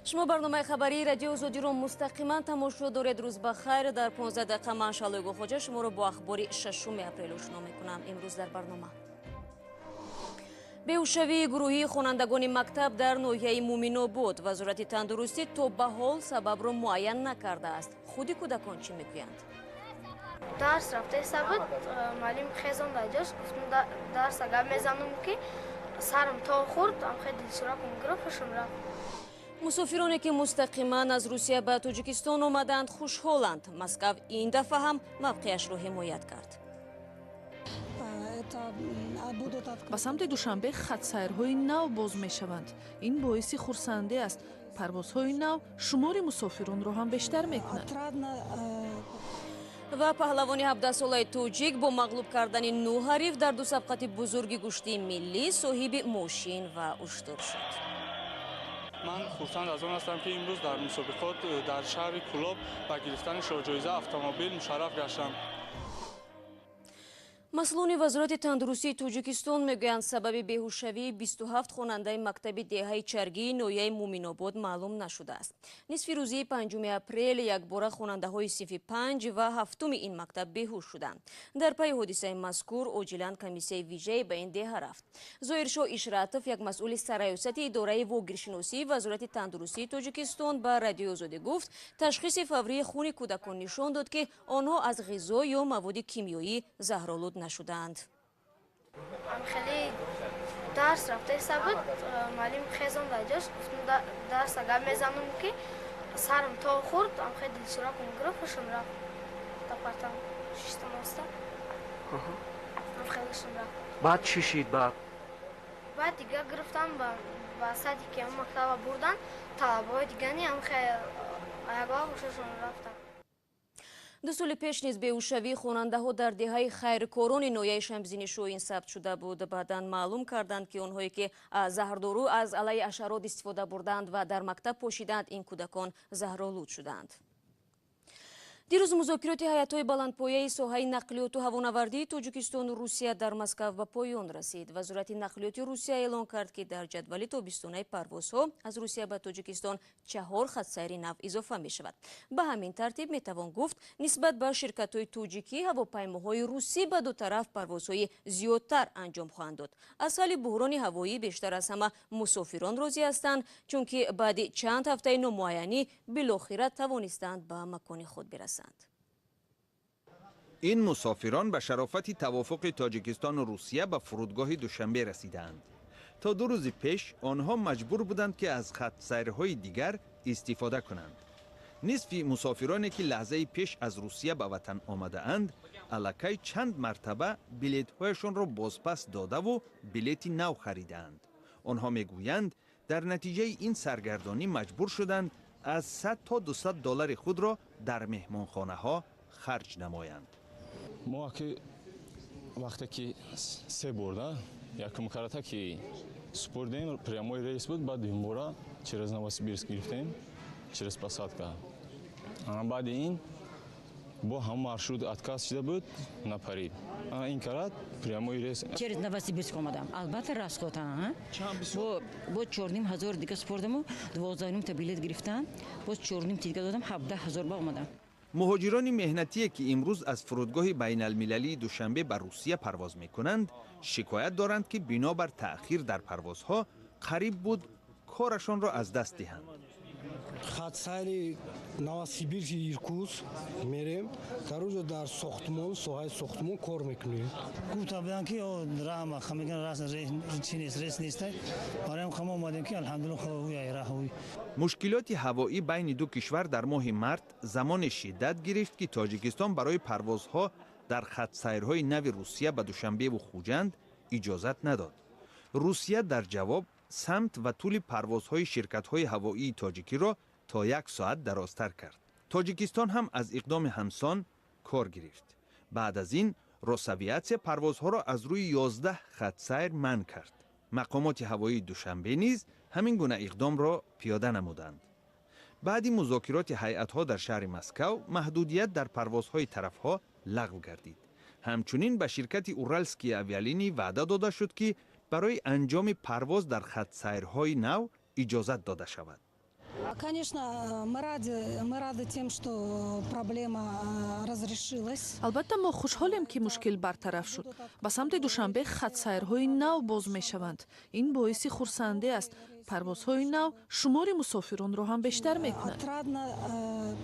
Шумо барномаи хабарии Радиои Озодиро мустақиман тамошо доред. Рӯз ба хайр. Дар 15 дақиқа ман, Шалои Гулхоҷа, шуморо бо ахбори 6 апрел ошно мекунам. Имрӯз дар барнома: беҳушшавии гурӯҳии хонандагони мактаб дар ноҳияи Муминобод. Вазорати тандурустӣ то ба ҳол сабабро муайян накардааст. Худи кӯдакон чӣ мегӯянд? Дарс рафтаиста буд, муаллим хезон дар ҷош, гуфтум, дарс агар мезанум, ки сарам то хурд амхе дилсуракум гирифт, ҳушам рафт. Мусофироне, ки мустақиман аз Русия ба Тоҷикистон омаданд, хушҳоланд. Москав ин дафъа ҳам мавқеашро ҳимоят кард. Ба самти Душанбе хатсайрҳои нав боз мешаванд. Ин боиси хурсандӣ аст. Парвозҳои нав шумори мусофиронро ҳам бештар мекунад. Ва паҳлавони 17-солаи тоҷик бо мағлуб кардани нӯ ҳариф дар ду сабқати бузурги гӯштии миллӣ соҳиби мошин ва уштур шуд. Ман хурсанд аз он ҳастам, ки имрӯз дар мусобиқот дар шаҳри Кӯлоб ба гирифтани шоҳҷоиза автомобил мушарраф гаштам. Масъулони Вазорати тандурустии Тоҷикистон мегӯянд, сабаби беҳушшавии 27 хонандаи мактаби деҳаи Чаргии ноҳияи Муминобод маълум нашудааст. Нисфи рӯзии 5 апрел якбора хонандаҳои синфи панҷ ва ҳафтуми ин мактаб беҳуш шуданд. Дар пайи ҳодисаи мазкур оҷилан комиссияи вижае ба ин деҳа рафт. Зоҳиршоҳ Ишратов, як масъули сарраёсати идораи вогиршиносии Вазорати тандурустии Тоҷикистон, ба Радиои Озодӣ гуфт, ташхиси фаврии хуни кӯдакон нишон дод, ки онҳо аз ғизо ё маводи кимиёӣ заҳролуд нашудаанд. Хеле дарс рафтаиста буд, муаллим хезон дар ҷош, гуфтум, дарс агар мезанум, ки сарам то хурд амхе дилсуракум гирифт, ҳушам рафт, да партам шиштам оста, амхе ҳушам рафт. Баъд чӣ шид баъд? Баъд дига гирифтам, ба садики ҳам мактаба бурдан, талабаҳои дигани амхе ягла ҳушашон рафтанд. 2 соли пеш низ беҳушшавии хонандаҳо дар деҳаи Хайркорони ноҳияи Шамсиддини Шоҳин сабт шуда буд. Баъдан маълум карданд, ки онҳое, ки заҳрдору аз алайҳи ҳашарот истифода бурданд ва дар мактаб пошиданд, ин кӯдакон заҳролуд шуданд. Дирӯз музокироти ҳайатҳои баландпояи соҳаи нақлиёту ҳавонавардии Тоҷикистону Русия дар Москав ба поён расид. Вазорати нақлиёти Русия эълон кард, ки дар ҷадвали тобистонаи парвозҳо аз Русия ба Тоҷикистон чаҳор хатсайри нав изофа мешавад. Ба ҳамин тартиб, метавон гуфт, нисбат ба ширкатҳои тоҷикӣ ҳавопаймоҳои русӣ ба ду тараф парвозҳои зиёдтар анҷом хоҳанд дод. Аз ҳалли буҳрони ҳавоӣ бештар аз ҳама мусофирон розӣ ҳастанд, чунки баъди чанд ҳафтаи номуайянӣ билохира тавонистанд ба макони худ бирасанд. Ин мусофирон ба шарофати тавофуқи Тоҷикистону Русия ба фурудгоҳи Душанбе расидаанд. То 2 рӯзи пеш онҳо маҷбур буданд, ки аз хатсайрҳои дигар истифода кунанд. Нисфи мусофироне, ки лаҳзаи пеш аз Русия ба ватан омадаанд, аллакай чанд мартаба билетҳояшонро бозпас додаву билети нав харидаанд. Онҳо мегӯянд, дар натиҷаи ин саргардонӣ маҷбур шуданд аз 100 то 200 доллари худро дар меҳмонхонаҳо харҷ намоянд. Мо ки вақте ки се борда якум карата ки супурдем, прямой рейс буд, баъд дуюмбора через Новосибирск гирифтем, через посадка. Баъди ин бо ҳам маршрут отказ шуда буд, напарид. Ин карат прямой рейс. Через Новосибирск омадам. Албатта, расход бо 4500 дига супурдаму 12,5 та билет гирифтам, боз чорним дига додам, 17 000 ба омадам. Муҳоҷирони меҳнатие, ки имрӯз аз фурудгоҳи байналмилалии Душанбе ба Русия парвоз мекунанд, шикоят доранд, ки бинобар таъхир дар парвозҳо қариб буд корашонро аз даст диҳанд. Хатсайри Новосибирск, Иркутск мерем. Дар оҷо дар сохтмон, соҳаи сохтмон кор мекунем. Гуфта буданд, ки раҳма меган, чи нест, рейс нест. Бароям хамо омадем, ки алҳамдулилла, раҳ. Мушкилоти ҳавоӣ байни ду кишвар дар моҳи март замоне шиддат гирифт, ки Тоҷикистон барои парвозҳо дар хатсайрҳои нави Русия ба Душанбеву Хуҷанд иҷозат надод. Русия дар ҷавоб самт ва тӯли парвозҳои ширкатҳои ҳавоии тоҷикиро то як соат дарозтар кард. Тоҷикистон ҳам аз иқдоми ҳамсон кор гирифт. Баъд аз ин Росавиатсия парвозҳоро аз рӯи 11 хатсайр манъ кард. Мақомоти ҳавоии Душанбе низ ҳамин гуна иқдомро пиёда намуданд. Баъди музокироти ҳайатҳо дар шаҳри Москав маҳдудият дар парвозҳои тарафҳо лағв гардид. Ҳамчунин ба ширкати Уральские авиалинии ваъда дода шуд, ки барои анҷоми парвоз дар хатсайрҳои нав иҷозат дода шавад. Конечно, мы рады тем, что проблема разрешилась. Албатта, мо хушҳолем, ки мушкил бартараф шуд. Ба самти Душанбе хатсайрҳои нав боз мешаванд. Ин боиси хурсандӣ аст. Парвозҳои нав шумори мусофиронро ҳам бештар мекунад. Отрадно,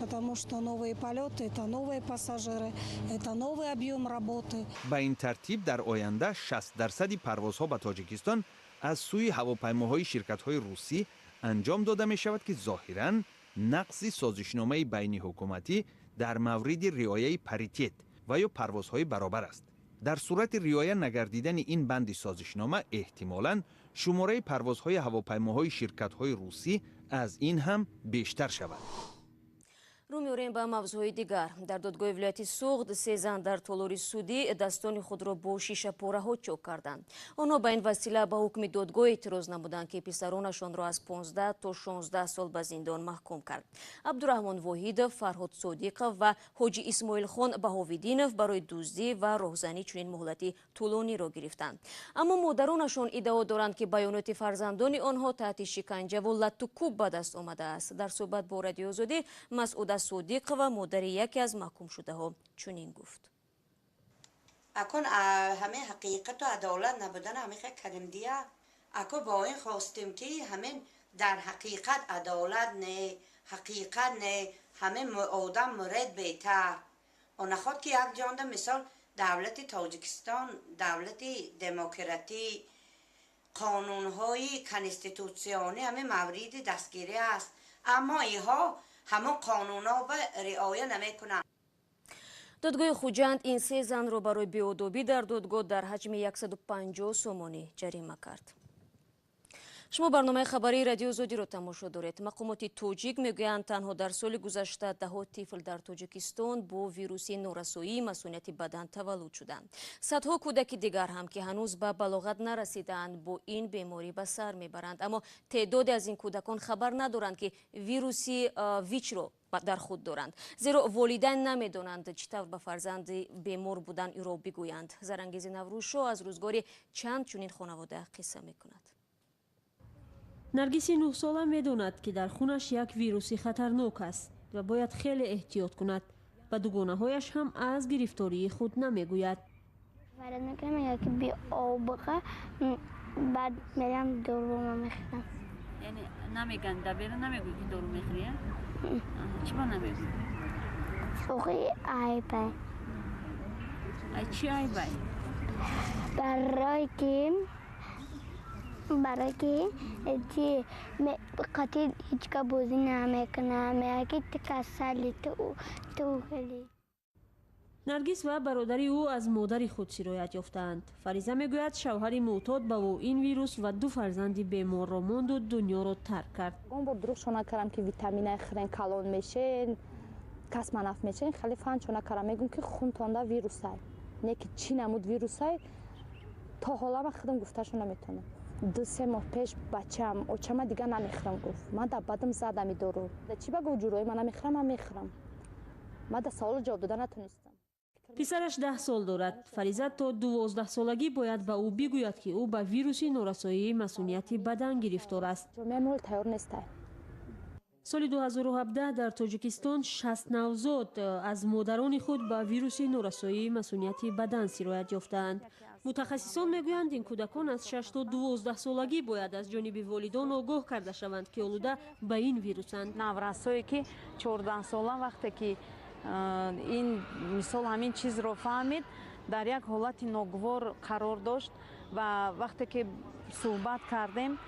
потому что новые полеты — это новые пассажиры, это новый объем работы. Ба ин тартиб, дар оянда 60 дарсади парвозҳо ба Тоҷикистон аз сӯи ҳавопаймоҳои ширкатҳои русӣ анҷом дода мешавад, ки зоҳиран нақзи созишномаи байниҳукуматӣ дар мавриди риояи паритет ва ё парвозҳои баробар аст. Дар сурати риоя нагардидани ин банди созишнома, эҳтимолан шумораи парвозҳои ҳавопаймоҳои ширкатҳои русӣ аз ин ҳам бештар шавад. Рӯ меорем ба мавзӯъҳои дигар. Дар додгоҳи вилояти Суғд се зан дар толори судӣ дастони худро бо шишапораҳо чок карданд. Онҳо ба ин васила ба ҳукми додгоҳ эътироз намуданд, ки писаронашонро аз 15 то 16 сол ба зиндон маҳкум кард. Абдураҳмон Воҳидов, Фарҳод Содиқов ва Ҳоҷи Исмоилхон Баҳовиддинов барои дуздӣ ва роҳзанӣ чунин муҳлати тӯлониро гирифтанд. Аммо модаронашон иддао доранд, ки баёноти фарзандони онҳо таҳти шиканҷаву латтукӯб ба даст омадааст. Дар суҳбат бо Радиоозодӣ Масъуда Содиқова, модари яке аз маҳкумшудаҳо, чунин гуфт. Акун ҳамин ҳақиқату адолат набудан ҳамин кардем дия. Аку бо ин хостем, ки ҳамин дар ҳақиқат адолат не, ҳақиқат не, ҳамин одам муред беҳтар. Онаход ки як ҷонда, мисол, давлати Тоҷикистон давлати демократӣ, қонунҳои конститутсионӣ ҳамин мавриди дастгирӣ аст, аммо иҳо ҳамон қонунҳо риоя намекунанд. Додгоҳи Хуҷанд ин се занро барои беодобӣ дар додгоҳ дар ҳаҷми 150 сомонӣ ҷарима кард. Шумо барномаи хабарии Радиоозодиро тамошо доред. Мақомоти тоҷик мегӯянд, танҳо дар соли гузашта даҳо тифл дар Тоҷикистон бо вируси норасоии масунияти бадан таваллуд шуданд. Садҳо кӯдаки дигар ҳам, ки ҳанӯз ба балоғат нарасидаанд, бо ин беморӣ ба сар мебаранд. Аммо теъдоде аз ин кӯдакон хабар надоранд, ки вируси ВИЧро дар худ доранд, зеро волидайн намедонанд, чӣ тавр ба фарзанди бемор будан ӯро бигӯянд. Зарангези Наврӯзшо аз рӯзгори чанд чунин хонавода қисса мекунад. Наргиси 9-сола медонад, ки дар хунаш як вируси хатарнок аст ва бояд хеле эҳтиёт кунад. Ба дугонаҳояш ҳам аз гирифтории худ намегӯяд. Ки биобға, баъд мерам, дорума мехӯрам. Яъне намеган, дабера намегӯй, ки дору мехӯрӣ? Чӣ ба намегӯй? Охи айбай. Ай чӣ айбай? Барои ки чи қатӣ ҳеҷ ка бозӣ намекунам, мега, ки ту касали, ту хеле. Наргис ва бародари ӯ аз модари худ сироят ёфтаанд. Фариза мегӯяд, шавҳари мӯътод ба ӯ ин вирус ва ду фарзанди беморро монду дунёро тарк кард. Он бор дурӯғшо накардам, ки витаминаи хӯрен, калон мешен, кас манаф мешен. Хеле фанчо накардам. Мегӯм, ки хунтонда вирусай, не ки чӣ намуд вирусай, то ҳола ман худам гуфташо наметавонам. 2-3 моҳ пеш бачаам: «Очама, дигар намехӯрам», гуфт. Ман дар бадам задами дору. Чӣ ба гуфт, ҷурои ман намехӯрам, ман мехӯрам. Ман дар саволу ҷавоб дода натонистам. Писараш 10 сол дорад. Фариза то 12-солагӣ бояд ба ӯ бигӯяд, ки ӯ ба вируси норасоии масунияти бадан гирифтор аст. Ҷомеаи мо тайёр нестай. Соли 2017 дар Тоҷикистон 60 навзод аз модарони худ ба вируси норасоии масунияти бадан сироят ёфтаанд. Мутахассисон мегӯянд, ин кӯдакон аз 6 то 12-солагӣ бояд аз ҷониби волидон огоҳ карда шаванд, ки олуда ба ин вирусанд. Наврасое, ки 14-сола, вақте ки ин мисол ҳамин чизро фаҳмид, дар як ҳолати ногувор қарор дошт ва вақте ки суҳбат кардем,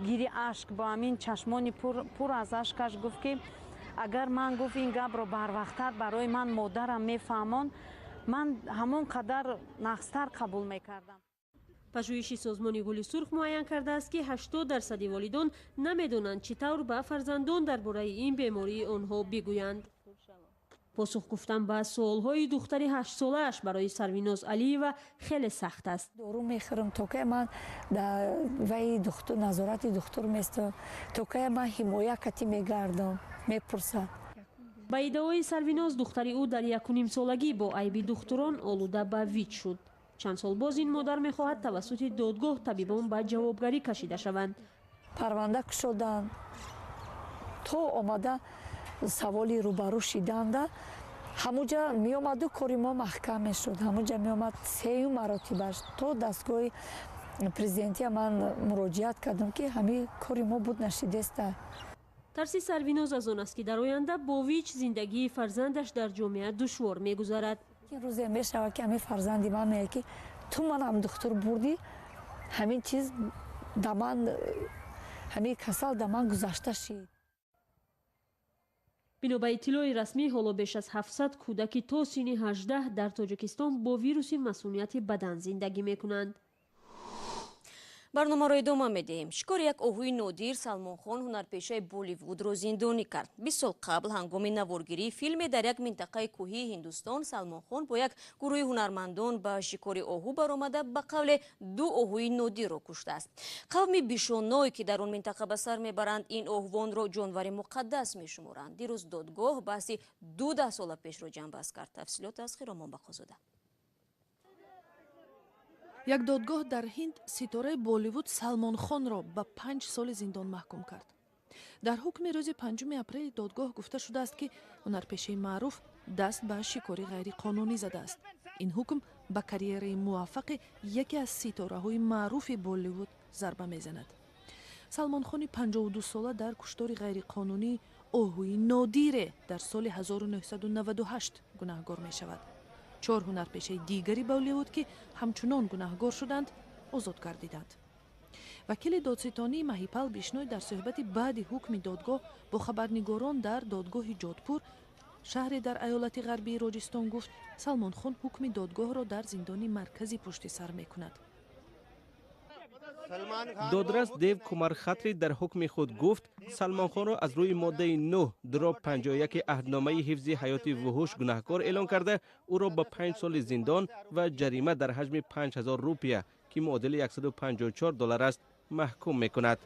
гири ашк бо ҳамин чашмони пур аз ашкаш гуфт, ки агар ман, гуфт, ин гапро барвақттар барои ман модарам мефаҳмонд, ман ҳамон қадар нағзтар қабул мекардам. Пажӯҳиши созмони Гули Сурх муайян кардааст, ки 80 дарсади волидон намедонанд, чӣ тавр ба фарзандон дар бораи ин бемории онҳо бигӯянд. Посух гуфтан ба суолҳои духтари 8-солааш барои Сарвиноз Алиева хеле сахт аст. Дору мехӯрам, то кай ман дар ваи духтур, назорати духтур местам, то кай ман ҳимоя кати мегардам, мепурсад. Ба иддаои Сарвиноз, духтари ӯ дар 1,5-солагӣ бо айби духтурон олуда ба ВИЧ шуд. Чанд сол боз ин модар мехоҳад, тавассути додгоҳ табибон ба ҷавобгарӣ кашида шаванд. Парванда кушоданд. То омада саволи рӯбарӯ шиданда ҳамуҷа меомаду кори мо маҳкам мешуд. Ҳамуҷа меомад сеюм маротибаш то дастгоҳи президентия ман муроҷиат кардам, ки ҳамин кори мо буд нашидеста. Тарси Сарвиноз аз он аст, ки дар оянда бо ВИЧ зиндагии фарзандаш дар ҷомеа душвор мегузарад. Рӯзе мешавад, ки ҳамин фарзанди ман меяд, ки ту манам духтур бурдӣ, ҳамин чиз да ман, ҳамин касал да ман гузашта шид. Бино ба иттилои расмӣ, ҳоло беш аз 700 кӯдаки то синни 18 дар Тоҷикистон бо вируси масунияти бадан зиндагӣ мекунанд. Барномаро идома медиҳем. Шикори як оҳуи нодир Салмонхон, ҳунарпешаи Болливудро, зиндонӣ кард. 20 сол қабл, ҳангоми наворгирии филме дар як минтақаи кӯҳии Ҳиндустон, Салмонхон бо як гурӯҳи ҳунармандон ба шикори оҳу баромада, ба қавле ду оҳуи нодирро куштааст. Қавми бишоной, ки дар он минтақа ба сар мебаранд, ин оҳувонро ҷонвари муқаддас мешуморанд. Дирӯз додгоҳ баҳси ду даҳсола пешро ҷамъбаст кард. Тафсилот аз Хиромон Бақозода. Як додгоҳ дар Ҳинд ситораи Болливуд Салмонхонро ба 5 соли зиндон маҳкум кард. Дар ҳукми рӯзи 5 апрели додгоҳ гуфта шудааст, ки ҳунарпешаи маъруф даст ба шикори ғайриқонунӣ задааст. Ин ҳукм ба карьераи муваффақи яке аз ситораҳои маъруфи Болливуд зарба мезанад. Салмонхони 52сола дар куштори ғайриқонунии оҳуи нодире дар соли 1998 гунаҳгор мешавад. Чор ҳунарпешаи дигари Болливуд, ки ҳамчунон гунаҳгор шуданд, озод гардиданд. Вакили додситонии Маҳипал Бишной дар суҳбати баъди ҳукми додгоҳ бо хабарнигорон дар додгоҳи Ҷодпур, шаҳре дар аёлати ғарбии Роҷистон, гуфт, Салмонхон ҳукми додгоҳро дар зиндони марказӣ пушти сар мекунад. Додрас Дев Кумар Хатри дар ҳукми худ гуфт, Салмонхонро аз рӯи моддаи 9 дроб 51 аҳдномаи ҳифзи ҳаёти вуҳуш гунаҳкор эълон карда, ӯро ба 5 соли зиндон ва ҷарима дар ҳаҷми 5000 рупия, ки муодили 154 доллар аст, маҳкум мекунад.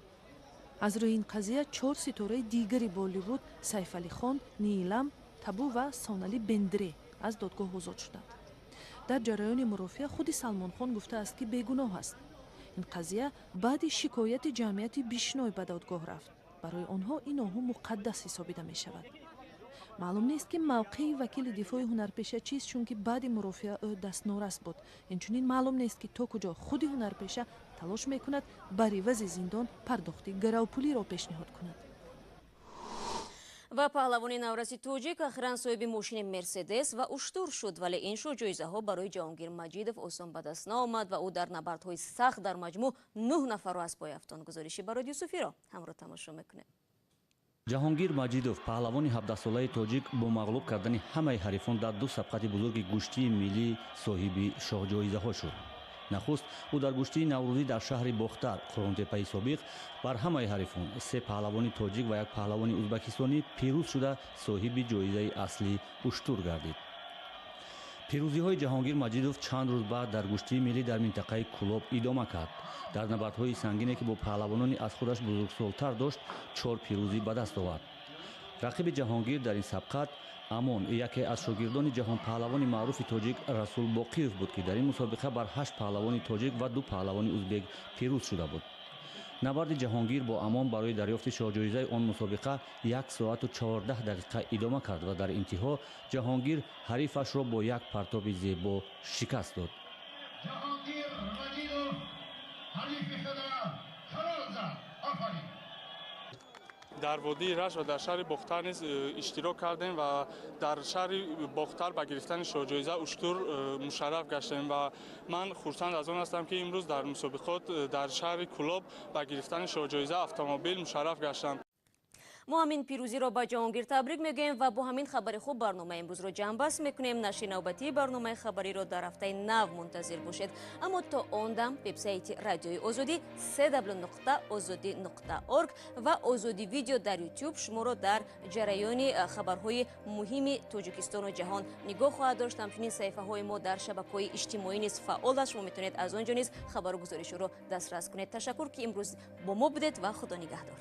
Аз рӯи ин қазия чор ситораи дигари Болливуд, Сайфалихон, Ниилам, Табу ва Сонали Бендре, аз додгоҳ озод шуданд. Дар ҷараёни мурофиа худи Салмонхон гуфтааст, ки бегуноҳ аст. Ин қазия баъди шикояти ҷамъияти Бишной ба додгоҳ рафт. Барои онҳо ин оҳу муқаддас ҳисобида мешавад. Маълум нест, ки мавқеи вакили дифои ҳунарпеша чист, чунки баъди мурофиа ӯ дастнорас буд. Инчунин маълум нест, ки то куҷо худи ҳунарпеша талош мекунад бар ивази зиндон пардохти гаравпулиро пешниҳод кунад. Ва паҳлавони навраси тоҷик ахиран соҳиби мошини Мерседес ва уштур шуд. Вале ин ҷоизаҳо барои Ҷаҳонгир Маҷидов осон ба даст наомад ва ӯ дар набардҳои сахт дар маҷмӯъ нӯҳ нафарро аз пой афтонд. Гузориши Барод Юсуфиро ҳамроҳ тамошо мекунем. Ҷаҳонгир Маҷидов, паҳлавони 17-солаи тоҷик, бо мағлуб кардани ҳамаи ҳарифон дар ду сабқати бузурги гӯштии миллӣ соҳиби шоҳҷоизаҳо шуд. Нахуст ӯ дар гӯштии наврӯзӣ дар шаҳри Бохтар, Қурғонтеппаи собиқ, бар ҳамаи ҳарифон, се паҳлавони тоҷик ва як паҳлавони узбакистонӣ, пирӯз шуда, соҳиби ҷоизаи аслӣ уштур гардид. Пирӯзиҳои Ҷаҳонгир Маҷидов чанд рӯз баъд дар гӯштии миллӣ дар минтақаи Кӯлоб идома кард. Дар набардҳои сангине, ки бо паҳлавонони аз худаш бузургсолтар дошт, чор пирӯзӣ ба даст овард. Рақиби Ҷаҳонгир дар ин сабқат Амон, яке аз шогирдони ҷаҳонпаҳлавони маъруфи тоҷик Расул Боқиев буд, ки дар ин мусобиқа бар ҳашт паҳлавони тоҷик ва ду паҳлавони узбек пирӯз шуда буд. Набарди Ҷаҳонгир бо Амон барои дарёфти шоҳҷоизаи он мусобиқа 1 соату 14 дақиқа идома кард ва дар интиҳо Ҷаҳонгир ҳарифашро бо як партоби зебо шикаст дод. Ҷаҳонгир Маҷидов ҳарифи худро халол зад. Офарин! Дар водии Рашт ва дар шаҳри Бохтар низ иштирок кардем ва дар шаҳри Бохтар ба гирифтани шоҳҷоиза уштур мушарраф гаштем. Ва ман хурсанд аз он ҳастам, ки имрӯз дар мусобиқот дар шаҳри Кӯлоб ба гирифтани шоҳҷоиза автомобил мушарраф гаштам. Мо ҳамин пирӯзиро ба Ҷаҳонгир табрик мегӯем ва бо ҳамин хабари хуб барномаи имрӯзро ҷамъбаст мекунем. Нашри навбатии барномаи хабариро дар ҳафтаи нав мунтазир бошед. Аммо то он дам вебсайти Радиои Озодӣ www.ozodi.org ва Озодӣ Видео дар Ютуб шуморо дар ҷараёни хабарҳои муҳими Тоҷикистону ҷаҳон нигоҳ хоҳад дошт. Ҳамчунин саҳифаҳои мо дар шабакаҳои иҷтимоӣ низ фаъол аст. Шумо метавонед аз он ҷо низ хабару гузоришҳоро дастрас кунед. Ташаккур, ки имрӯз бо мо будед, ва Худо нигаҳдор.